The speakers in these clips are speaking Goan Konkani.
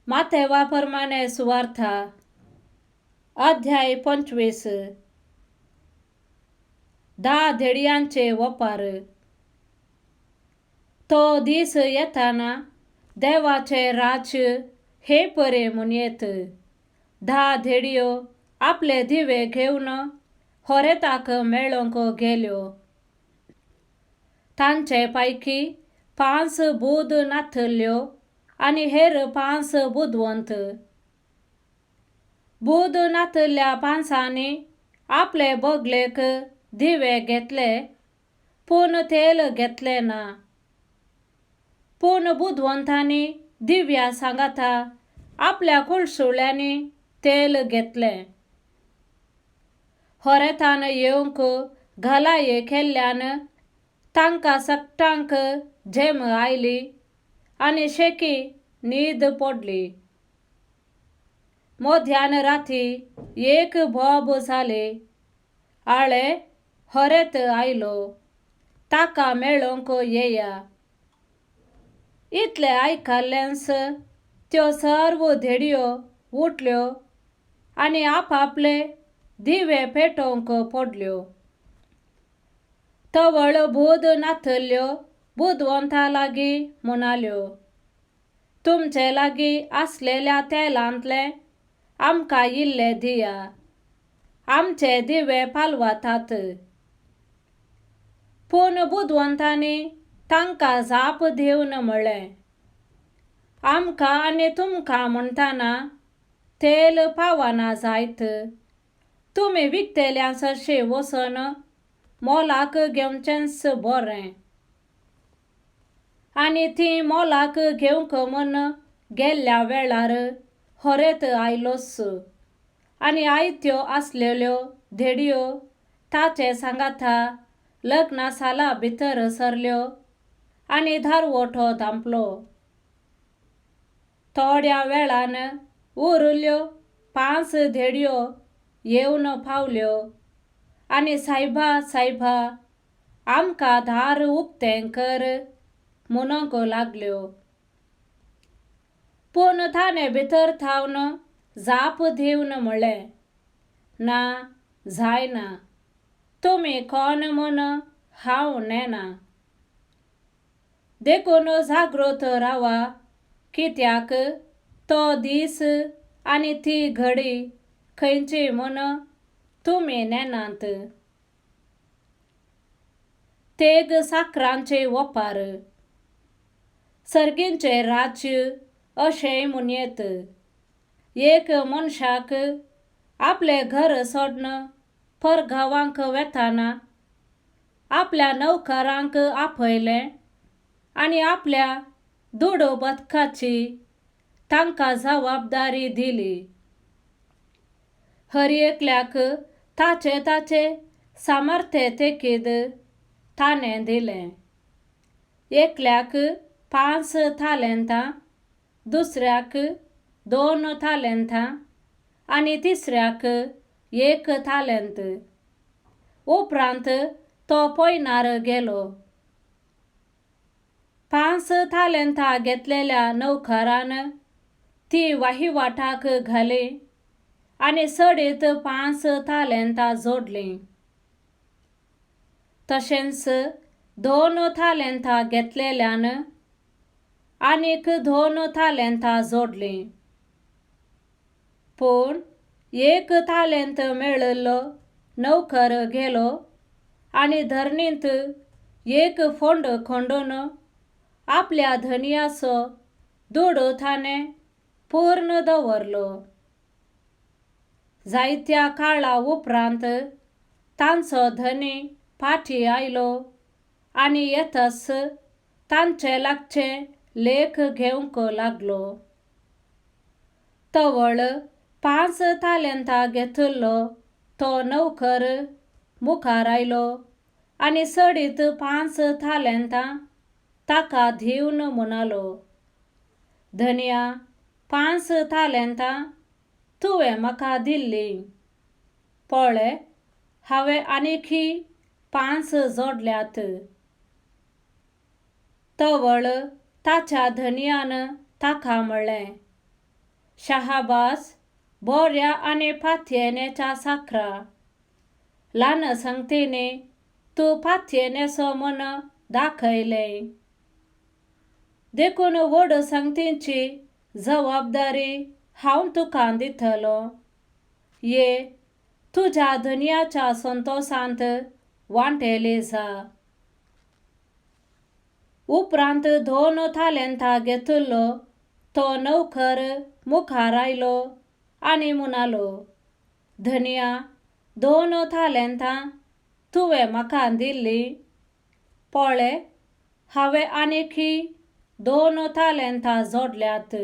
मातेवा प्रमाणे सुवार्था अध्याय 25. 10 धेडयांचे वपार. तो दीस येताना देवाचे राज्य हे परे म्हणयेत. 10 धेडयो आपले दिवे घेवन होरेताक मेळोंक गेल्यो. तांचे पैकी 5 बूद नातल्यो आनी हेर 5 बुदवंत. बूद नातल्या 5 आपले बगलेक दिवे घेतले पूण तेल घेतले ना. पूण बुदवंतांनी दिव्या सांगाता आपल्या कुळसुळ्यांनी तेल घेतले. होरेतान येवंक घालाये केल्ल्यान तांकां सगटांक झेम आयली आनी शेकी न्हीद पडली. मध्यान राती एक बोब जाली. आळे होरेत आयलो, ताका मेळोंक येया. इतले आयकल्लेंच त्यो सर्व धेडयो उठल्यो आनी आपापले दिवे पेटोवंक पडल्यो. तवळ बूद नातल्यो बुदवंता लागीं म्हणाल्यो, तुमचे लागीं आसलेल्या तेलांतले आमकां इल्ले दिया, आमचे दिवे पालवतात. पूण बुदवंतांनी तांकां जाप दिवन म्हळें, आमकां आनी तुमकां म्हणटाना तेल पावना जायत. तुमी विकतेल्या सरशी वचून मोलाक घेवचेंच बरें. आनी ती मोलाक घेवंक म्हूण गेल्ल्या वेळार होरेत आयलोच आनी आयत्यो आसलेल्यो धेडयो ताचे सांगाता लग्ना साला भितर सरल्यो आनी धारवोटो धांपलो. थोड्या वेळान उरल्यो 5 धेडयो येवन पावल्यो आनी सायबा सायबा आमकां दार उक्तें कर म्हणूंक लागल्यो. पूण ताणें भितर थावन जाप दिवन म्हळें, ना जायना, तुमी कोण म्हूण हांव नेना. देखून जागृत रावा, कित्याक तो दीस आनी ती घडी खंयची म्हूण तुमी नेनात. तेग साकरांचे वपार. सर्गींचे राज्य अशें म्हणयेत. एक मनशाक आपले घर सोडून परगांवांक वेताना आपल्या नौकरांक आपयलें आनी आपल्या दुडू बदकाची तांकां जबाबदारी दिली. हर एकल्याक ताचे ताचे सामर्थ्य तेकीद ताणें दिलें. एकल्याक 5 तालेंतां, दुसऱ्याक 2 तालेंतां आनी तिसऱ्याक 1 तालेंत. उपरांत तो पयनार गेलो. 5 तालेंतां घेतलेल्या नौकरान ती वहिवाटाक घाली आनी सडीत 5 तालेंतां जोडलीं. तशेंच 2 तालेंतां घेतलेल्यान आनीक 2 तालेंतां जोडलीं. पूण 1 तालेंत मेळिल्लो नौकर गेलो आनी धरणींत एक फोंड खंडून आपल्या धनयाचो दुडू ताणें पूर्ण दवरलो. जायत्या काळा उपरांत तांचो धनी फाटीं आयलो आनी येतच तांचे लागचे लेख घेवंक लागलो. तवळ 5 तालेंतां घेतिल्लो तो नौकर मुखार आयलो आनी सडीत 5 तालेंतां ताका दिवन म्हणालो, धनया, 5 तालेंतां तुवें म्हाका दिल्लीं, पळय हांवें आनीकी 5 जोडल्यात. तवळ ताच्या धनयान ताका म्हळें, शाहाबास, बोऱ्या आनी पातयेनेच्या साकरा, ल्हान संगतींनी तूं पातयेनेसो म्हूण दाखयलें, देखून व्हड संगतींची जबाबदारी हांव तुका दितलो. ये, तुज्या धनयाच्या संतोशांत वांटेली जा. उपरांत 2 तालेंतां घेतिल्लो तो नोकर मुखार आयलो आनी म्हणालो, धनया, 2 तालेंतां तुवें म्हाका दिल्लीं, पळय हांवें आनीकी 2 तालेंतां जोडल्यात.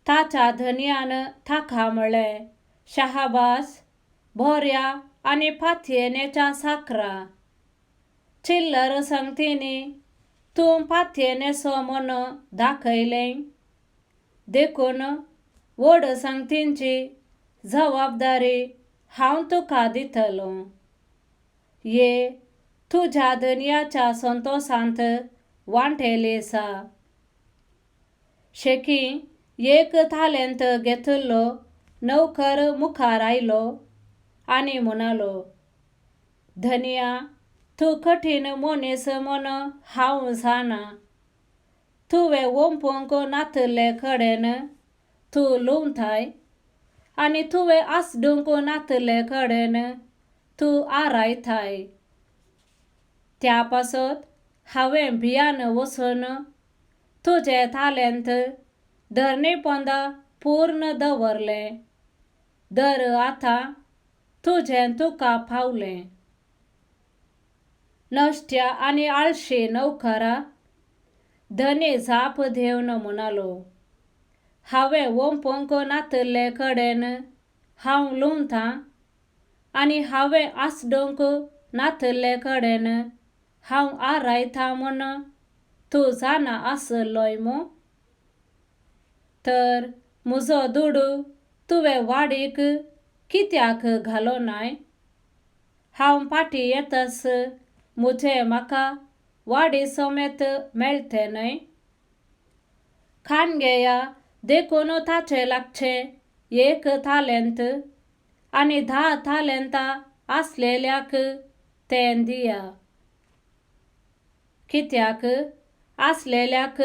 ताच्या धनयान ताका म्हळें, शाहाबास, बोऱ्या आनी पातयेनेच्या साकरा, चिल्लर संगतींनी तूं पातयेनेसो म्हूण दाखयलें, देखून व्हड संगतींची जबाबदारी हांव तुका दितलो. ये, तुज्या धनयाच्या संतोशांत वांटेली जा. शेकी 1 तालेंत घेतिल्लो नोकर मुखार आयलो आनी म्हणालो, धनया, तूं कठीण मनीस म्हूण हांव जाणा. तुवें ओंपूंक नातिल्ले कडेन तूं लुंवताय आनी तुवें आसडूंक नातिल्ले कडेन तूं आरायताय. त्या पासत हांवें भियान वचून तुजें तालेंत धरणी पोंदा पूर्ण दवरलें. दर आतां तुजें तुका पावलें. नश्ट्या आनी आळशी नोकरा, धनी जाप घेवन म्हणालो, हांवें ओंपूंक नातिल्ले कडेन हांव लुंवतां आनी हांवें आसडूंक नातिल्ले कडेन हांव आरायतां म्हूण तूं जाणा आसलोय मू? तर म्हजो दुडू तुवें वाडीक कित्याक घालो नाय? हांव फाटीं येतस म्हजें म्हाका वाडी समेत मेळटें न्हय? खाण घेया देखून ताचें लागचें 1 तालेंत आनी 10 तालेंतां आसलेल्याक तें दिया. कित्याक आसलेल्याक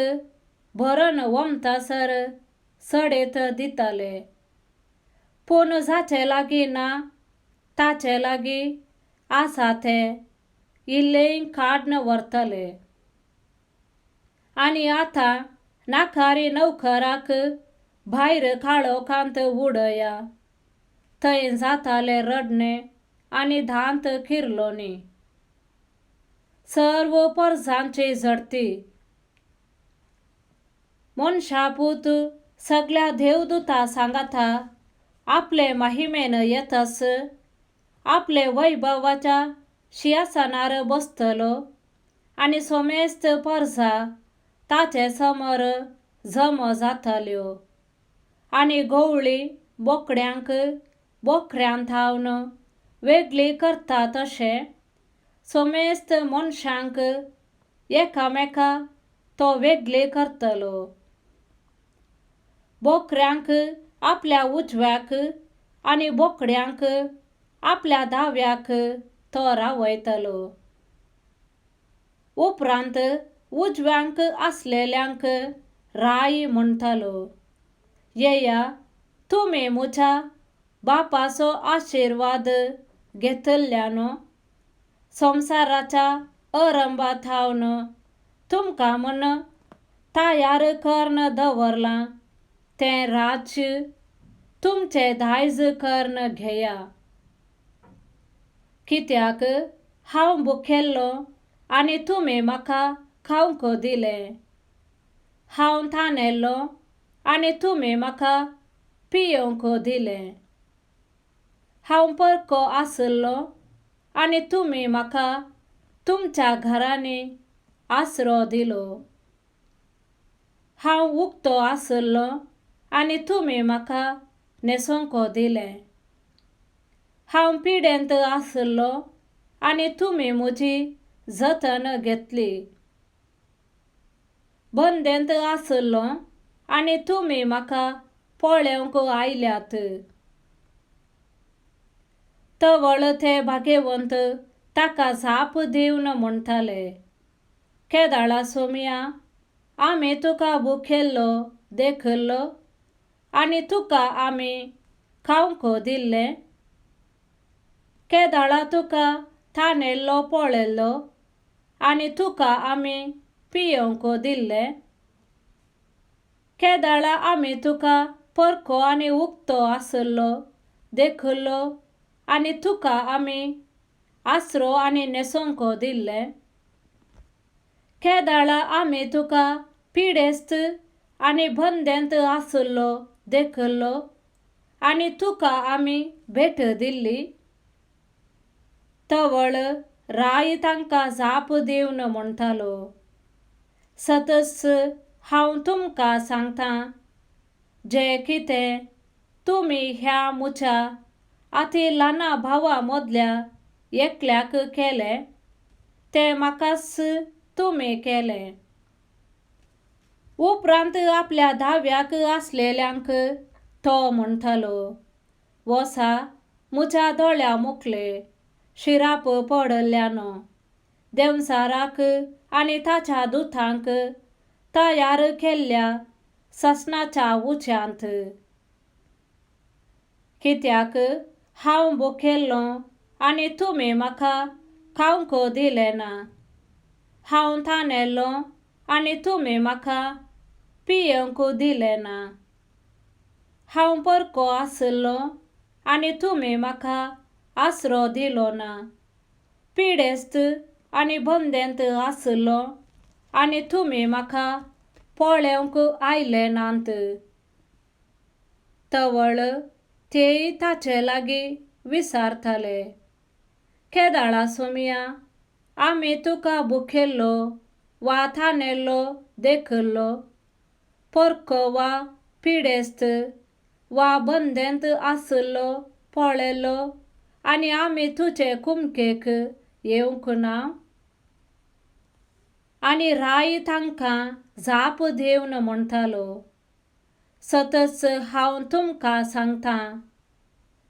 भरून वमतासर सडेत दितले, पूण जाचे लागीं ना ताचे लागीं आसा तें इल्लें काडून व्हरतले. आनी आतां नाकारी नोकराक भायर काळोखांत उडया, थंय जातालें रडणें आनी दांत किरलोनी. सर्व परजांची झडती. मनशापूत सगळ्या देवदूता सांगाता आपले महिमेन येतस आपले वैभवाच्या शिंयासनार बसतलो आनी समेस्त परजा ताचे समोर जमो जातल्यो आनी गवळी बोकड्यांक बोकड्यां थावन वेगळी करता तशें समेस्त मनशांक एकामेका तो वेगळी करतलो. बोकड्यांक आपल्या उजव्याक आनी बोकड्यांक आपल्या दाव्याक तो रावयतलो. उपरांत उजव्यांक आसलेल्यांक राय म्हणटलो, येया तुमी म्हज्या बापाचो आशिर्वाद घेतल्यानो, संवसाराच्या आरंभा थावन तुमकां म्हूण तयार करून दवरलां तें राज्य तुमचें दायज करून घेया. कित्याक हांव भुकेल्लो आनी तुमी म्हाका खावंक दिलें, हांव तानेल्लो आनी तुमी म्हाका पियोवंक दिलें, हांव परको आशिल्लो आनी तुमी म्हाका तुमच्या घरांनी आसरो दिलो, हांव उक्तो आशिल्लो आनी तुमी म्हाका न्हेसोवंक दिलें, हांव पिडेंत आशिल्लो आनी तुमी म्हजी जतन घेतली, बंदेंत आशिल्लो आनी तुमी म्हाका पळोवंक आयल्यात. तवळ ते भागेवंत ताका जाप दिवन म्हणटाले, केदाळा सोमया आमी तुका भुकेल्लो देखिल्लो आनी तुका आमी खावंक दिल्लें? केदाळा तुका तानेल्लो पळयल्लो आनी तुका आमी पियोवंक दिल्लें? केदाळा आमी तुका परको आनी उक्तो आसलो देखिल्लो आनी तुका आमी आसरो आनी न्हेसोवंक दिल्लें? केदाळा आमी तुका पिडेस्त आनी बंदेंत आसलो देखिल्लो आनी तुका आमी भेट दिल्ली? तवळ राय तांकां जाप दिवन म्हणटालो, सतच हांव तुमकां सांगतां, जें कितें तुमी ह्या म्हज्या आती ल्हाना भावा मदल्या एकल्याक केलें तें म्हाकाच तुमी केलें. उपरांत आपल्या दाव्याक आसलेल्यांक तो म्हणटालो, वसा म्हज्या दोळ्या मुखले शिराप पडल्यानो देंवचाराक आनी ताच्या दुतांक तयार केल्ल्या ससनाच्या उच्यांत. कित्याक हांव भुकेल्लों आनी तुमी म्हाका खावंक दिलें ना, हांव तानेल्लों आनी तुमी म्हाका पियेवंक दिलें ना, हांव परको आशिल्लों आनी तुमी म्हाका आसरो दिलो ना, पिडेस्त आनी बंदेंत आशिल्लों आनी तुमी म्हाका पळोवंक आयले नात. तवळ तेय ताचे लागीं विचारताले, केदाळा सोमया आमी तुका भुकेल्लो वा तानेल्लो देखिल्लो, परको वा पिडेस्त वा बंदेंत आशिल्लो पळयल्लो आनी आमी तुजे कुमकेक येवंक ना? आनी राय तांकां जाप दिवन म्हणटालो, सतच हांव तुमकां सांगतां,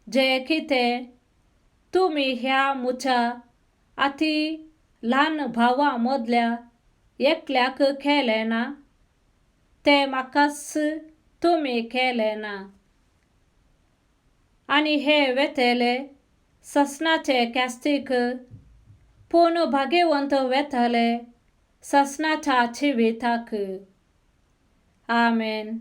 जें कितें तुमी ह्या म्हज्या आती ल्हान भावा मदल्या एकल्याक केलें ना तें म्हाकाच तुमी केलें ना. आनी हे वेतले ससनाचे कॅस्तीक, पूण भाग्यवंत वेतले ससनाच्या जिविताक. आमेन.